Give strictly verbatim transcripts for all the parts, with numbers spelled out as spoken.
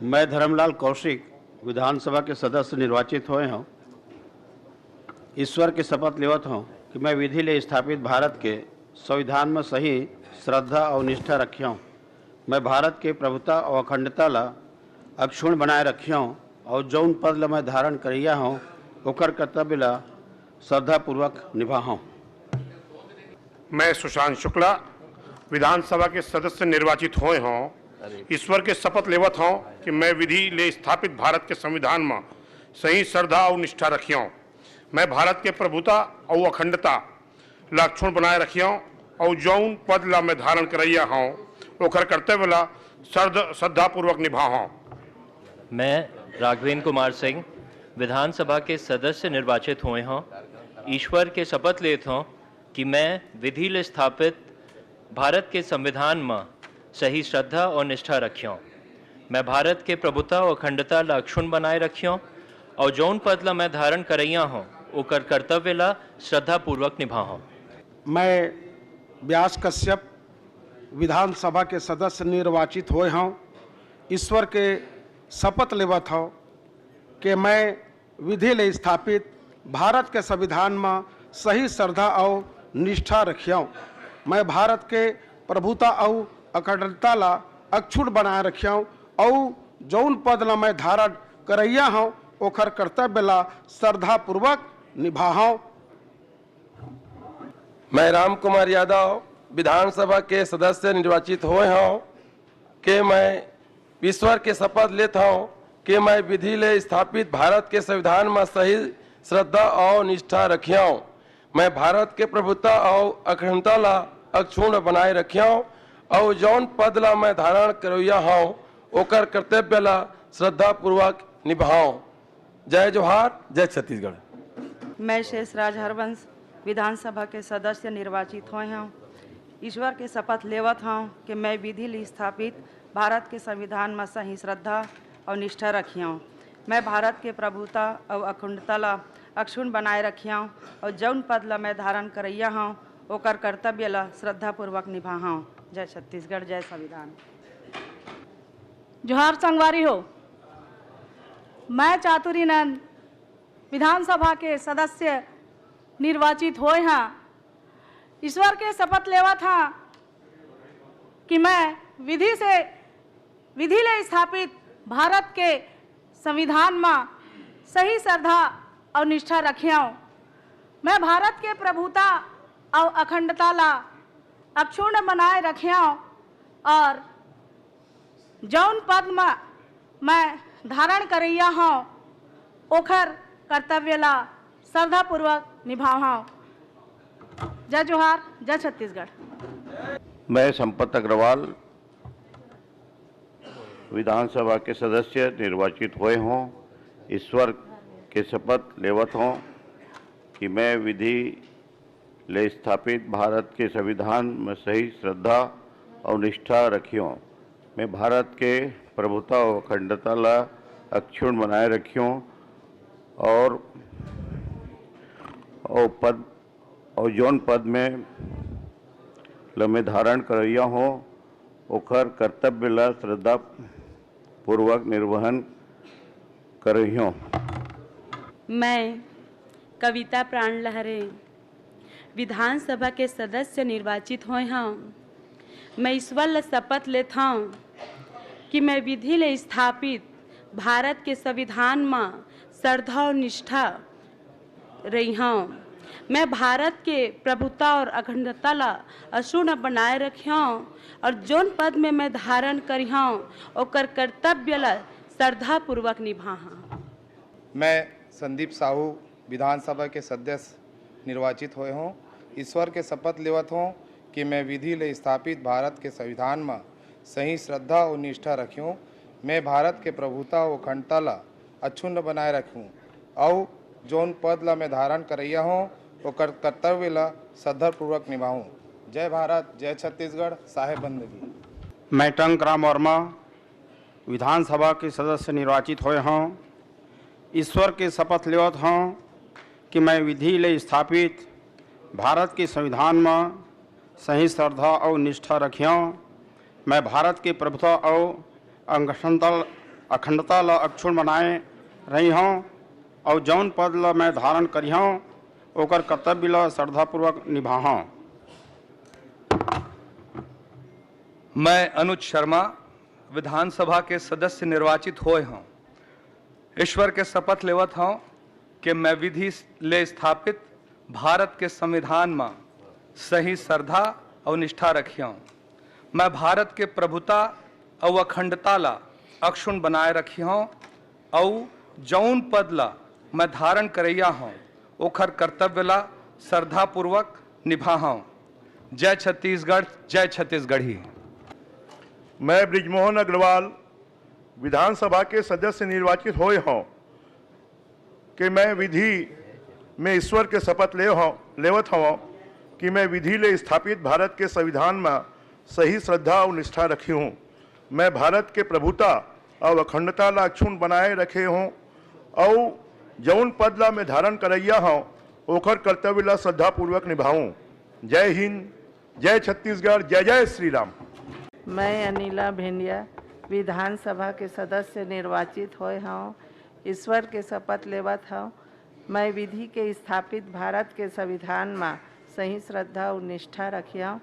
मैं धर्मलाल कौशिक विधानसभा के सदस्य निर्वाचित होए हौं। ईश्वर के शपथ लेवत हौं कि मैं विधि ले स्थापित भारत के संविधान म सही श्रद्धा अउ निष्ठा रखियौं। मैं भारत के प्रभुता अउ अखंडता ला अक्षुण्ण बनाए रखियौं अउ जउन पद ला मैं धारण करइया हौं, ओकर कर्तव्य ला श्रद्धापूर्वक निभाहौं। मैं सुशांत शुक्ला विधानसभा के सदस्य निर्वाचित होए हौं। ईश्वर के शपथ लेवत हौं कि मैं विधि ले स्थापित भारत के संविधान म सही श्रद्धा अउ निष्ठा रखियौं। मैं भारत के प्रभुता अउ अखंडता ला अक्षुण्ण बनाए रखियौं अउ जउन पद ला मैं धारण करइया हौं, ओकर कर्तव्य ला श्रद्ध-, श्रद्धापूर्वक निभाहौं। मैं राघवेंद्र कुमार सिंह विधानसभा के सदस्य निर्वाचित होए हौं। ईश्वर के शपथ लेत हौं कि मैं विधि ले स्थापित भारत के संविधान म सही श्रद्धा अउ निष्ठा रखियौं। मैं भारत के प्रभुता अउ अखंडता ला अक्षुण्ण बनाए रखियौं अउ जउन पद ला मैं धारण करइया हौं, ओकर कर्तव्य ला श्रद्धापूर्वक निभाहौं। मैं व्यास कश्यप विधानसभा के सदस्य निर्वाचित होए हौं। ईश्वर के शपथ लेवत हौं कि मैं विधि ले स्थापित भारत के संविधान म सही श्रद्धा अउ निष्ठा रखियौं। मैं भारत के प्रभुता अउ अखंडता ला अक्षुण्ण बनाए रखियौं अउ जउन पद ला मैं धारण करइया हौं, ओखर कर्तव्य ला श्रद्धापूर्वक निभाहौं। मैं राम कुमार यादव विधानसभा के सदस्य निर्वाचित होए हौं के मैं ईश्वर के शपथ लेत हौं कि मैं विधि ले स्थापित भारत के संविधान म सही श्रद्धा अउ निष्ठा रखियौं। मैं भारत के प्रभुता अउ अखंडता ला अक्षुण्ण बनाए रखियौं अउ जउन पद ला मैं धारण करइया हौं, ओकर कर्तव्य ला श्रद्धापूर्वक निभाहौं। जय जोहार, जय छत्तीसगढ़। मैं शेषराज हरवंश विधानसभा के सदस्य निर्वाचित होए हौं। ईश्वर के शपथ लेवत हौं कि मैं विधि ले स्थापित भारत के संविधान म सही श्रद्धा अउ निष्ठा रखियौं। मैं भारत के प्रभुता अउ अखंडता ला अक्षुण्ण बनाए रखियौं अउ जउन पद ला मैं धारण करइया हौं, ओकर कर्तव्य ला श्रद्धापूर्वक निभाहौं। जय छत्तीसगढ़, जय संविधान। जोहार संगवारी हो, मैं चातुरी नंद विधानसभा के सदस्य निर्वाचित होए हौं। ईश्वर के शपथ लेवत हौं कि मैं विधि से, विधि ले स्थापित भारत के संविधान म सही श्रद्धा अउ निष्ठा रखियौं। मैं भारत के प्रभुता अउ अखंडता ला अक्षुण्ण बनाए रखियौं अउ जउन पद म मैं धारण करइया हौं, ओखर कर्तव्य ला श्रद्धापूर्वक निभाहौं। जय जोहार, जय छत्तीसगढ़। मैं संपत अग्रवाल विधानसभा के सदस्य निर्वाचित होए हौं। ईश्वर के शपथ लेवत हौं कि मैं विधि ले स्थापित भारत के संविधान म सही श्रद्धा अउ निष्ठा रखियौं। मैं भारत के प्रभुता अउ अखंडता ला अक्षुण्ण बनाए रखियौं अउ, अउ पद, अउ जउन पद में ल मैं धारण करइया हौं, ओखर कर्तव्य ला श्रद्धापूर्वक निर्वहन करइहौं। मैं कविता प्राण लहरे विधानसभा के सदस्य निर्वाचित होए हौं। मैं ईश्वर ल शपथ लेत हौं कि मैं विधि ले स्थापित भारत के संविधान म श्रद्धा अउ निष्ठा रहिहौं। मैं भारत के प्रभुता अउ अखंडता ला अक्षुण्ण बनाए रखिहौं अउ जउन पद में मैं धारण करिहौं, ओकर कर्तव्य ला श्रद्धापूर्वक निभाहौं। मैं संदीप साहू विधानसभा के सदस्य निर्वाचित होए हौं। ईश्वर के शपथ लेवत हौं कि मैं विधि ले स्थापित भारत के संविधान म सही श्रद्धा अउ निष्ठा रखिहौं। मैं भारत के प्रभुता अउ अखंडता ला अक्षुण्ण बनाए रखहूं अउ जउन पद ला मैं धारण करइया हौं, ओकर कर्तव्य ला श्रद्धापूर्वक निभाहूं। जय भारत, जय छत्तीसगढ़, साहेब बंदगी। मैं टंकराम वर्मा विधानसभा के सदस्य निर्वाचित होए हौं। ईश्वर के शपथ लेवत हौं कि मैं विधि ले स्थापित भारत के संविधान म सही श्रद्धा अउ निष्ठा रखियौं। मैं भारत के प्रभुता अउ अखंडता, अखंडता ल अक्षुण बनाए रहिहौं अउ जौन पद ल मैं धारण करिहौं, ओकर कर्तव्य ल श्रद्धापूर्वक निभाहौं। मैं अनुज शर्मा विधानसभा के सदस्य निर्वाचित होए हौं। ईश्वर के शपथ लेवत हौं कि मैं विधि ले स्थापित भारत के संविधान म सही श्रद्धा अउ निष्ठा रखिहौं। मैं भारत के प्रभुता अउ अखंडता ला अक्षुण बनाए रखिहौं अउ जऊन पद ला मैं धारण करइया हौं, ओखर कर्तव्य ला श्रद्धापूर्वक निभाहौं। जय छत्तीसगढ़, जय छत्तीसगढ़ी। मैं बृजमोहन अग्रवाल विधानसभा के सदस्य निर्वाचित होए हौं कि मैं विधि में ईश्वर के शपथ ले हौं, लेवत हौं कि मैं विधि ले स्थापित भारत के संविधान म सही श्रद्धा अउ निष्ठा रखिहौं। मैं भारत के प्रभुता अउ अखंडता ला अक्षुण बनाए रखे हौं अउ जऊन पद ला मैं धारण करइया हौं, ओखर कर्तव्य ला श्रद्धापूर्वक निभाहूं। जय हिंद, जय छत्तीसगढ़, जय जय श्री राम। मैं अनिला भेंडिया विधानसभा के सदस्य निर्वाचित होए हौं। ईश्वर के शपथ लेवत हौं, मैं विधि के स्थापित भारत के संविधान म सही श्रद्धा अउ निष्ठा रखिहौं।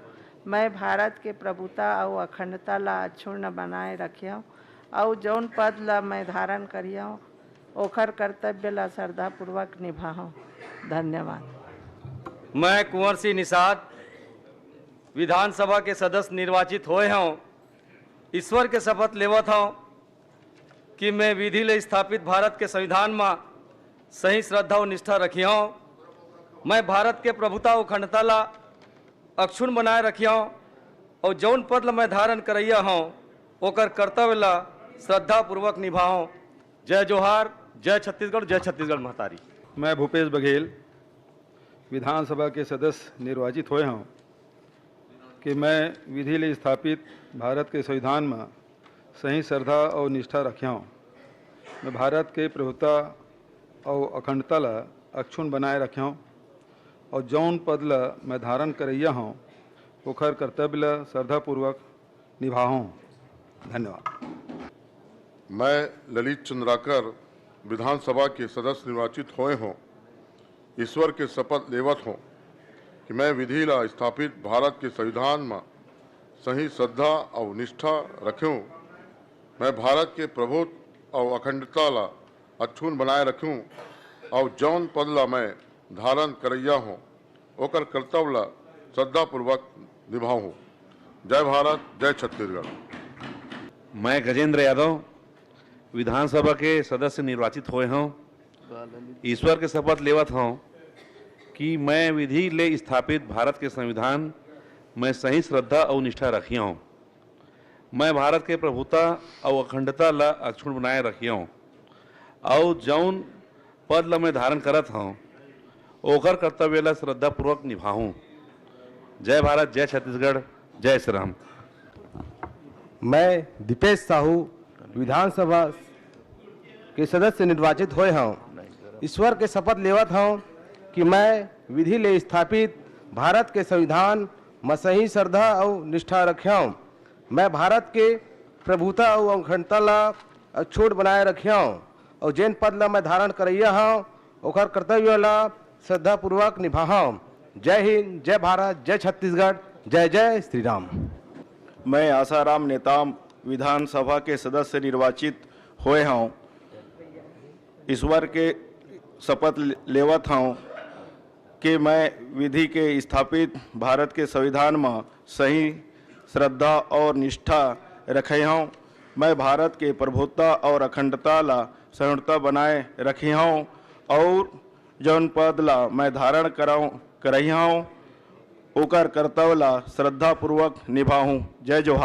मैं भारत के प्रभुता अउ अखंडता ला अक्षुण्ण बनाए रखिहौं अउ जऊन पद ला मैं धारण करिहौं, ओखर कर्तव्य ला श्रद्धापूर्वक निभाहौं। धन्यवाद। मैं कुंवर सिंह निषाद विधानसभा के सदस्य निर्वाचित होए हौं। ईश्वर के शपथ लेवत हौं कि मैं विधि ले स्थापित भारत के संविधान म सही श्रद्धा अउ निष्ठा रखिहौं। मैं भारत के प्रभुता अउ अखंडता ला अक्षुण बनाए रखिहौं अउ जऊन पद ल मैं धारण करइया हौं, ओकर कर्तव्य ला श्रद्धापूर्वक निभाहौं। जय जोहार, जय छत्तीसगढ़, जय छत्तीसगढ़ महतारी। मैं भूपेश बघेल विधानसभा के सदस्य निर्वाचित होए हौं कि मैं विधि ले स्थापित भारत के संविधान म सही श्रद्धा अउ निष्ठा रखिहौं। मैं भारत के प्रभुता अउ अखंडता ला अक्षुण बनाए रखिहौं अउ जऊन पद ला मैं धारण करइया हौं, ओखर कर्तव्य ला श्रद्धापूर्वक निभाहौं। धन्यवाद। मैं ललित चंद्राकर विधानसभा के सदस्य निर्वाचित होए हौं। ईश्वर के शपथ लेवत हौं कि मैं विधि ला स्थापित भारत के संविधान म सही श्रद्धा अउ निष्ठा रखिहौं। मैं भारत के प्रभुत्व अउ अखंडता ला अक्षुण बनाए रखिहौं अउ जऊन पद ला मैं धारण करइया हौं, ओकर कर्तव्य ला श्रद्धापूर्वक निभाहूं। जय भारत, जय छत्तीसगढ़। मैं गजेंद्र यादव विधानसभा के सदस्य निर्वाचित होए हौं। ईश्वर के शपथ लेवत हौं कि मैं विधि ले स्थापित भारत के संविधान म सही श्रद्धा अउ निष्ठा रखिहौं। मैं भारत के प्रभुता अउ अखंडता ला अक्षुण बनाए रखिहौं अउ जऊन पद ला मैं धारण करत हौं, ओकर कर्तव्य ला श्रद्धापूर्वक निभाहूं। जय भारत, जय छत्तीसगढ़, जय श्री राम। मैं दीपेश साहू विधानसभा के सदस्य निर्वाचित होए हौं। ईश्वर के शपथ लेवत हौं कि मैं विधि ले स्थापित भारत के संविधान म सही श्रद्धा अउ निष्ठा रखिहौं। मैं भारत के प्रभुता अउ अखंडता ला अक्षुण बनाए रखिहौं अउ जेन पद ला मैं धारण करइया हौं, ओखर कर्तव्य ला श्रद्धापूर्वक निभाहौं। जय हिंद, जय भारत, जय छत्तीसगढ़, जय जय श्री राम। मैं आसाराम नेताम विधानसभा के सदस्य निर्वाचित होए हौं। ईश्वर के शपथ ले-, लेवत हौं कि मैं विधि के स्थापित भारत के संविधान म सही श्रद्धा अउ निष्ठा रखिहौं। मैं भारत के प्रभुता अउ अखंडता ला सहिष्णुता बनाए रखिहौं अउ जऊन पद ला मैं धारण करव-, करइहौं, ओकर कर्तव्य ला श्रद्धापूर्वक निभाहूं। जय जोहार।